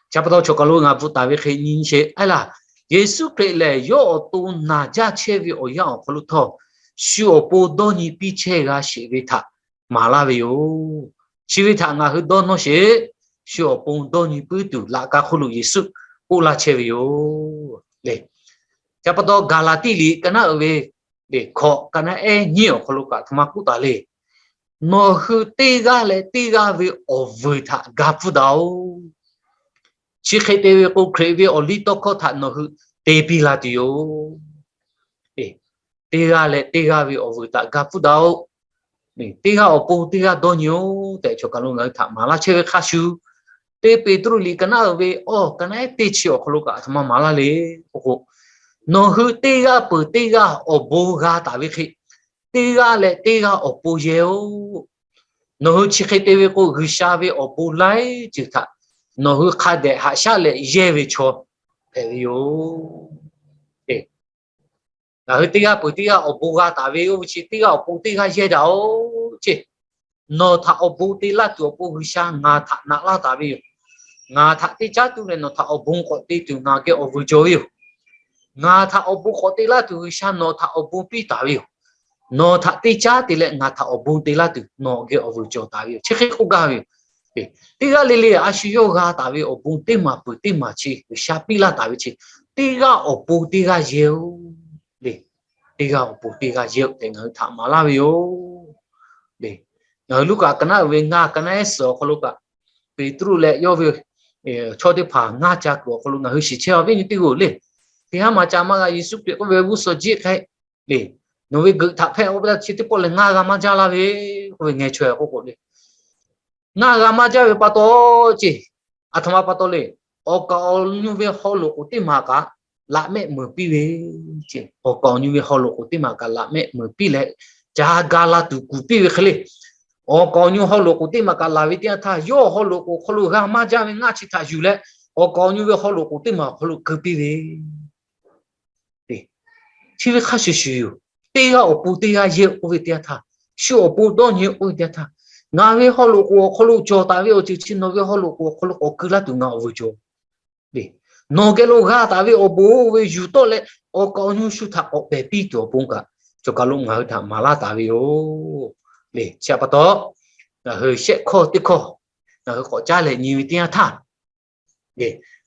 Chi pa taw chaw kaˬ lo ngaˬ bvuhꞈ taˍ ve hk'e nyi sheˍ a laˇ, Yeˍsuˆ Hkriꞈ lehˬ yawˇ awˬ to naˬ jaˇ chehˇ ve awˬ yanˇ awˬ hk'aw lo htawˇ, shu awˬ pon dawˇ nyi piˇ chehˇ g'a sheˍ ve htaꞈ maˍ laˇ ve yoˬ. Chi ve htaꞈ ngaˬ hui dawˇ nawˇ sheˍ. Shu awˬ pon dawˇ nyi puiˉ tuˬ laꞈ ka hk'oˆ lo Yeˍsuˆ k'oˆ laˇ chehˇ ve yoˬ le. Chi pa taw Gaˍlaˍtiˆ liꞈ ka naˉ uiˍ ve hkawꞈ ka naˉ ehˉ nyiˇ awˬ hk'aw lo kaꞈ aˬ htoꞈ ma k'oˆ taˍ le. Nawˬ hui teˇ g'aˇ leh teˇ g'aˇ ve awˬ vuiˬ htaꞈ ga pfuhˇ daꞈ-oˬ. Chi hk'e te ve k'o, Hkriꞈ ve awˬ liˇ tawˇ hkawˇ htaꞈ nawˬ hui te piˇ la tuˬ yoˬ. Teˇ g'aˇ leh teˇ g'aˇ ve awˬ vuiˬ htaꞈ ga pfuhˇ daꞈ-oˬ. Teˇ g'aˇ awˬ pon teˇ g'aˇ dawˇ nyi-oˬ tehꞈ chaw kaˬ lo ngaˬ hui htaꞈ maˍ laˇ chehˇ ve hk'a shuˍ, teˇ Peˍtruˆ liꞈ ka naˉ uiˍ ve awˬ ka naˉ ehˉ teˇ chi awˬ hk'aw lo kaꞈ aˬ htoꞈ ma maˍ laˇ le k'oˆ k'o, nawˬ hui teˇ g'aˇ peuˬ teˇ g'aˇ awˬ bon g'a taˍ ve hk'e, teˇ g'aˇ leh teˇ g'aˇ awˬ pon yehˇ-oˬ. Nawˬ hui chi hk'e te ve k'o, G'uiˬsha ve awˬ bon laiˉ ceuˬ htaꞈ nawˬ hui hk'a dehꞈ haꞈ shaˉ leh yehˇ ve chaw hpehꞈ ve yoˬ. Ngaˬ hui teˇ g'aˇ peuˬ teˇ g'aˇ awˬ bon g'a taˍ ve oˇ ve chi teˇ g'aˇ awˬ pon teˇ g'aˇ yehˇ daꞈ-oˬ ceˇ. Nawˬ htaꞈ awˬ bon te laˇ tuˬ awˬ pon G'uiˬsha ngaˬ htaꞈ naꞈ laˇ taˍ ve yoˬ. Ngaˬ htaꞈ teˇ caˉ tuˬ leh nawˬ htaꞈ awˬ bon k'awꞈ te tuˬ ngaˬ geh awˬ vuiˬ cawˬ ve yoˬ. Ngaˬ htaꞈ awˬ bon k'awꞈ te laˇ tuˬ G'uiˬsha nawˬ htaꞈ awˬ bon piˇ taˍ ve yoˬ. Nawˬ htaꞈ teˇ caˉ te leh ngaˬ htaꞈ awˬ bon te laˇ tuˬ nawˬ geh awˬ vuiˬ cawˬ taˍ ve yoˬ. Chi hk'e k'oˆ gaˇ ve yoˬ. Teˇ g'aˇ le le a shu yawˇ g'a taˍ ve awˬ bon teˇ maˬ peuˬ teˇ maˬ chi G'uiˬsha piˇ laˇ taˍ ve chi teˇ g'aˇ awˬ pon teˇ g'aˇ yehˇ-oˬ le. Teˇ g'aˇ awˬ pon teˇ g'aˇ yehˇ-oˬ tehꞈ ngaˬ hui htaꞈ maˍ laˇ ve yoˬ le. Ngaˬ hui Luˉkaꞈ ka naˉ uiˍ ve ngaˇ ka naˉ ehˉ suhˍ awˬ hk'aw lo kaꞈ, Peˍtruˆ leh yawˇ ve chaw teˇ hpaˍ ngaˇ ca kuiˬ awˬ hk'aw lo ngaˬ hui shiˍ chehˇ ve nyi teˇ g'aˇ le. Teˇ haˉ maˬ ca maˇ g'a Yeˍsuˆ Hkriꞈ k'oˆ ve g'uˇ suhˍ jiˆ hk'e le, nawˬ ve geuꞈ htaꞈ hpehˇ-oˆ ve chi teˇ pawˆ lehˬ ngaˇ g'a maˇ jaˇ laˇ ve k'oˆ ve ngeh chaweh k'oˆ k'o le. Ngaˇ g'a maˇ jaˇ ve pa taw ceˇ, aˬ htoꞈ ma pa taw le. Awˬ kaˍ awˬ nyu ve haw loꞈ k'oˍ teˇ maˬ kaꞈ laꞈ mehˆ meunˍ piˇ ve ceˇ. Awˬ kaˍ awˬ nyu ve haw loꞈ k'oˍ teˇ maˬ kaꞈ laꞈ mehˆ meunˍ piˇ leh ca ga la tuˬ kuˬ piˇ ve hk'e le. Awˬ kaˍ awˬ nyu haw loꞈ k'oˍ teˇ maˬ kaꞈ laˬ ve teˇ yanˇ htaˇ yawˇ haw loꞈ k'oˍ awˬ hk'aw lo g'a maˇ jaˇ ve ngaˇ chi htaꞈ yuˬ leh, awˬ kaˍ awˬ nyu ve haw loꞈ k'oˍ teˇ maˬ awˬ hk'aw lo keu piˇ ve chi ve hk'a shuˍ shuˍ yoˬ. Teˇ g'aˇ awˬ pon teˇ g'aˇ yehˇ k'oˆ ve teˇ yanˇ htaˇ, shu awˬ pon dawˇ nyi k'oˆ ve teˇ yanˇ htaˇ, ngaˬ ve haw loꞈ k'oˍ awˬ hk'aw lo cawˬ taˍ ve awˬ ceuˬ chi nawˬ ve haw loꞈ k'oˍ awˬ hk'aw lo k'awꞈ keu laˇ tuˬ ngaˬ awˬ vuiˬ cawˬ le. Nawˬ geh lo g'a taˍ ve awˬ bon oˇ ve yuˬ tawˆ leh, awˬ kaˍ awˬ nyu shu htaꞈ k'awꞈ pehˬ piˇ tuˬ awˬ pon kaꞈ, cawˬ kaˬ lo ngaˬ hui htaꞈ maˍ laˇ taˍ ve yoˬ le. Chi htaꞈ pa taw, ngaˬ hui shehˆ hkawˇ teˇ hkawˇ ngaˬ hui k'awꞈ caˉ leh nyi ve teˇ yanˇ htaˇ,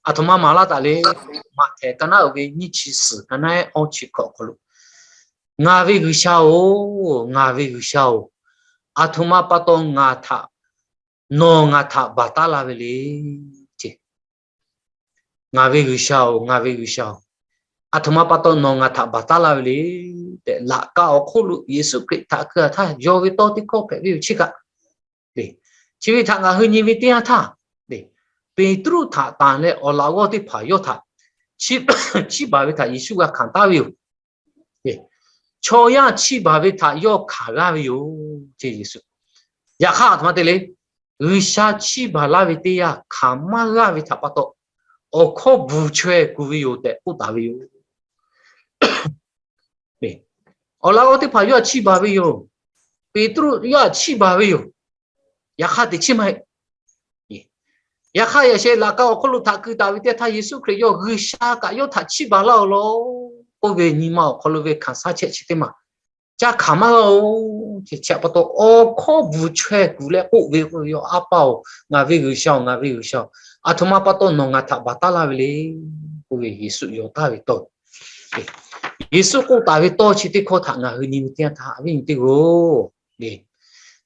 aˬ htoꞈ ma maˍ laˇ taˍ le. Maꞈhtehˍ ka naˉ uiˍ ve nyiˇ chi suhˍ ka naˉ ehˉ awˇ chi hkawꞈ awˬ hk'aw lo, Ngaˬ ve G'uiˬsha-oˬ, ngaˬ ve G'uiˬsha-oˬ, aˬ htoꞈ ma pa taw ngaˬ htaꞈ, nawˬ ngaˬ htaꞈ baˬ taˉ laˇ ve le. Ngaˬ ve G'uiˬsha-oˬ, ngaˬ ve G'uiˬsha-oˬ, aˬ htoꞈ ma pa taw nawˬ ngaˬ htaꞈ baˬ taˉ laˇ ve le tehꞈ, laꞈ ka awˬ hk'oˆ lo Yeˍsuˆ Hkriꞈ htaꞈ keu-a htaˇ yaw ve tawˇ teˇ hkawˇ hpehꞈ ve yoˬ chi kaꞈ. Chi ve htaꞈ ngaˬ hui nyi ve teˇ yanˇ htaˇ, Peˍtruˆ htaꞈ tanˬ leh awˬ laꞈ g'awˇ teˇ hpaˍ yawˇ htaꞈ chiˇ baˬ ve htaꞈ Yeˍsuˆ g'a hkanˍ taˉ ve yoˬ. Chaw yaˇ chiˇ baˬ ve htaꞈ yawˇ hkanˍ g'aˇ ve yoˬ. Yaꞈ hk'aˇ aˬ htoꞈ ma te le, G'uiˬsha chiˇ baˬ laˇ ve teˇ yanˇ hkanˍ maˇ g'aˇ ve htaꞈ pa taw, awˬ hkawˇ bvuhˬ chaweh kuˬ ve yoˬ tehꞈ k'oˆ taˍ ve yoˬ. Awˬ laꞈ g'awˇ teˇ hpaˍ yawˇ htaꞈ chiˇ baˬ ve yoˬ. Peˍtruˆ yawˇ htaꞈ chiˇ baˬ ve yoˬ. Yaꞈ hk'aˇ teꞈ chiˉ maˇ heˆ. Yaꞈ hk'aˇ yaꞈ sheh laꞈ ka awˬ hk'oˆ lo htaꞈ keu taˍ ve teˇ htaˇ, Yeˍsuˆ Hkriꞈ yawˇ G'uiˬsha kaꞈ yawˇ htaꞈ chiˇ baˬ laˇ-oˬ law k'oˆ ve nyi ma awˬ hk'aw lo ve hkanˍ saˉ chehˇ chi teˇ maˬ caˇ hkanˍ maˇ g'a-oˬ. Chi htaꞈ pa taw awˬ hkawˇ bvuhˬ chaweh kuˬ leh k'oˆ ve k'o, Yawˇ, A pa-oˬ, ngaˬ ve G'uiˬsha-oˬ, ngaˬ ve G'uiˬsha-oˬ, aˬ htoꞈ ma pa taw nawˬ ngaˬ htaꞈ baˬ taˉ laˇ ve le k'oˆ ve Yeˍsuˆ yaw taˍ ve tawˇ, Yeˍsuˆ k'oˆ taˍ ve tawˇ chi teˇ hkawˇ htaꞈ ngaˬ hui nyi ve teˇ yanˇ htaˇ, awˬ viˉ awˬ nyi teˇ g'aˇ-oˬ,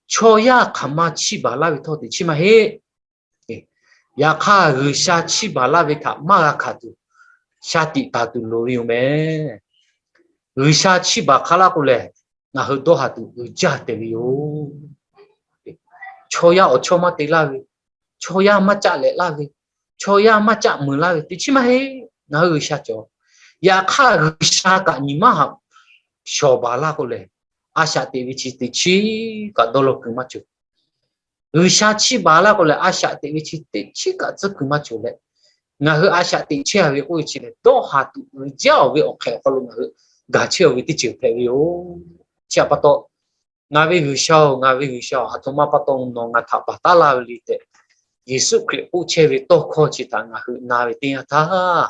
chaw yaˇ hk'aˬ ma chiˇ baˬ laˇ ve htawˇ teꞈ chiˉ maˇ heˆ. Yaꞈ hk'aˇ, G'uiˬsha chiˇ baˬ laˇ ve htaꞈ maˇ g'a hkanˍ tuˬ, shaˍ tiꞈ taˍ tuˬ loˍ ve yoˬ meh. G'uiˬsha chiˇ baˬ hk'a laˇ k'o lehˬ, ngaˬ hui dawˇ haˍ tuˬ uiˍ jaˇ tehꞈ ve yoˬ. Chaw yaˇ awˬ chawˇ maˇ te laˇ ve, chaw yaˇ maˇ caˆ lehˍ laˇ ve, chaw yaˇ maˇ caˆ mui laˇ ve teꞈ chiˉ maˇ heˆ. Ngaˬ hui G'uiˬsha cawˬ. Yaꞈ hk'aˇ, G'uiˬsha kaꞈ nyi maˇ haꞈ shawˍ baˬ laˇ k'o lehˬ, a shaꞈ teꞈ ve chi teꞈ chiˉ kaꞈ dawˇ law kuiˬ maˇ cawˬ. G'uiˬsha chiˇ baˬ laˇ k'o lehˬ, a shaꞈ teꞈ ve chi teꞈ chiˉ kaꞈ tcuhˉ kuiˬ maˇ cawˬ leh, ngaˬ hui a shaꞈ teꞈ chehˇ-a ve k'oˆ ve chi lehˬ, dawˇ haˍ tuˬ uiˍ jaˇ-oˬ ve awˬ hk'ehꞈ awˬ hk'aw lo ngaˬ hui gaˬ chehˇ-oˬ ve teˇ ceuˬ hpehꞈ ve yoˬ. Chi htaꞈ pa taw, ngaˬ ve G'uiˬsha-oˬ, ngaˬ ve G'uiˬsha-oˬ, aˬ htoꞈ ma pa taw nawˬ ngaˬ htaꞈ baˬ taˉ laˇ ve le tehꞈ, Yeˍsuˆ Hkriꞈ k'oˆ chehˇ ve tawˇ hkawˇ chi htaꞈ ngaˬ hui na ve teˇ yanˇ htaˇ,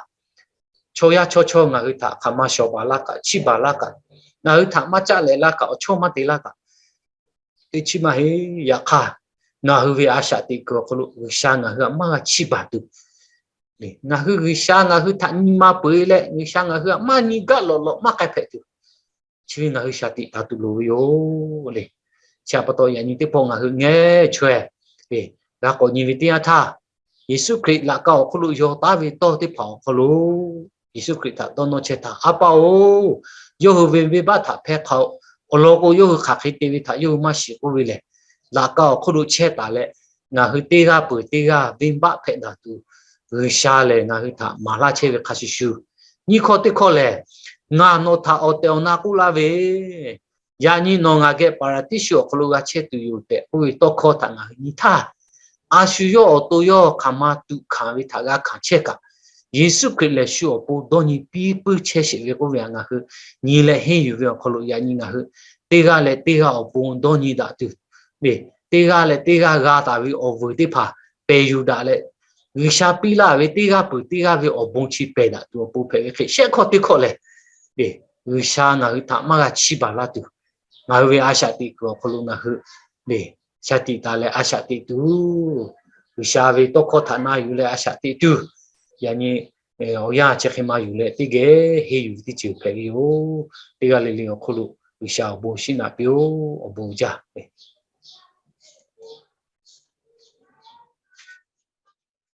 chaw yaˇ chaw chaw ngaˬ hui htaꞈ hk'aˬ ma shawˍ baˬ laˇ kaꞈ, chiˇ baˬ laˇ kaꞈ, ngaˬ hui htaꞈ maˇ caˆ lehˍ laˇ kaꞈ, awˬ chawˇ maˇ te laˇ kaꞈ, teꞈ chiˉ maˇ heˆ. Yaꞈ hk'aˇ, ngaˬ hui ve a shaꞈ teꞈ kuiˬ awˬ hk'aw lo G'uiˬsha ngaˬ hui htaꞈ maˇ g'a chiˇ baˬ tuˬ, ngaˬ hui G'uiˬsha ngaˬ hui htaꞈ nyi ma peuˬ leh, G'uiˬsha ngaˬ hui htaꞈ maˇ nyi gaˆ lawꞈ lawꞈ maˇ k'ai hpehꞈ tuˬ, chi ve ngaˬ hui shaˍ tiꞈ taˍ tuˬ loˍ ve yoˬ le. Chi htaꞈ pa taw, yaꞈ nyi teˇ pawˆ ngaˬ hui ngeh chaweh g'a k'awꞈ nyi ve teˇ yanˇ htaˇ, Yeˍsuˆ Hkriꞈ laꞈ ka awˬ hk'oˆ lo yaw taˉ ve tawˇ teˇ hpaˍ awˬ hk'aw lo, Yeˍsuˆ Hkriꞈ htaꞈ dawˇ nawˇ chehˇ htaˇ, A pa-oˬ, yawˇ hui ve venˇbaˆ htaꞈ hpehˇ hk'a-oˬ. Awˬ lawn k'o, yawˇ hui hk'aˬ hk'e te ve htaꞈ yawˇ hui maˇ shiˍ k'oˆ ve lehˬ, laꞈ ka awˬ hk'oˆ lo chehˇ taˍ leh, ngaˬ hui teˇ g'aˇ peuˬ teˇ g'aˇ venˇbaˆ hpehꞈ daꞈ tuˬ, G'uiˬsha lehˬ ngaˬ hui htaꞈ maˍ laˇ chehˇ ve hk'a shuˍ shuˍ, nyiˇ hkawˇ teˇ hkawˇ lehˬ, Ngaˬ nawˬ htaꞈ awˬ tehˬ awˬ na k'oˆ laˇ ve, yaꞈ nyi nawˬ ngaˬ geh Paˍraˍdiˇsuˆ awˬ hk'aw lo g'a chehˇ tuˬ yoˬ tehꞈ k'oˆ ve tawˇ hkawˇ htaꞈ ngaˬ hui nyi htaˇ, a shu yawˇ awˬ to yawˇ hk'aˬ ma tuꞈ hkanˍ ve htaꞈ g'a hkanˍ chehˇ kaꞈ, Yeˍsuˆ Hkriꞈ lehˬ shu awˬ pon dawˇ nyi piˇ puiˉ chehˇ sheˍ ve k'oˆ ve htaꞈ ngaˬ hui nyi leh henˇ yuˬ ve awˬ hk'aw lo yaꞈ nyi ngaˬ hui teˇ g'aˇ leh teˇ g'aˇ awˬ pon dawˇ nyi daꞈ tuˬ, teˇ g'aˇ leh teˇ g'aˇ g'a taˍ ve awˬ vuiˬ teˇ hpaˍ pehˬ yuˬ daꞈ leh, G'uiˬsha piˇ laˇ ve teˇ g'aˇ peuˬ teˇ g'aˇ ve awˬ bon chi pehˬ daꞈ tuˬ awˬ pon hpehꞈ ve hk'e, shehˆ hkawˇ teˇ hkawˇ lehˬ, G'uiˬsha ngaˬ hui htaꞈ maˇ g'a chiˇ baˬ laˇ tuˬ, ngaˬ hui ve a shaꞈ teꞈ kuiˬ awˬ hk'aw lo ngaˬ hui shaˍ tiꞈ taˍ leh a shaꞈ teꞈ tuˬ, G'uiˬsha ve tawˇ hkawˇ htaꞈ na yuˬ leh a shaꞈ teꞈ tuˬ, yaꞈ nyi awˬ yanˇ chi hk'e maˇ yuˬ leh teˇ geh henˇ yuˬ ve teˇ ceuˬ hpehꞈ ve yoˬ. Teˇ g'aˇ le le awˬ hk'oˆ lo G'uiˬsha awˬ bon shiˉ naꞈ piˇ-oˆ. Awˬ bon jaˇ.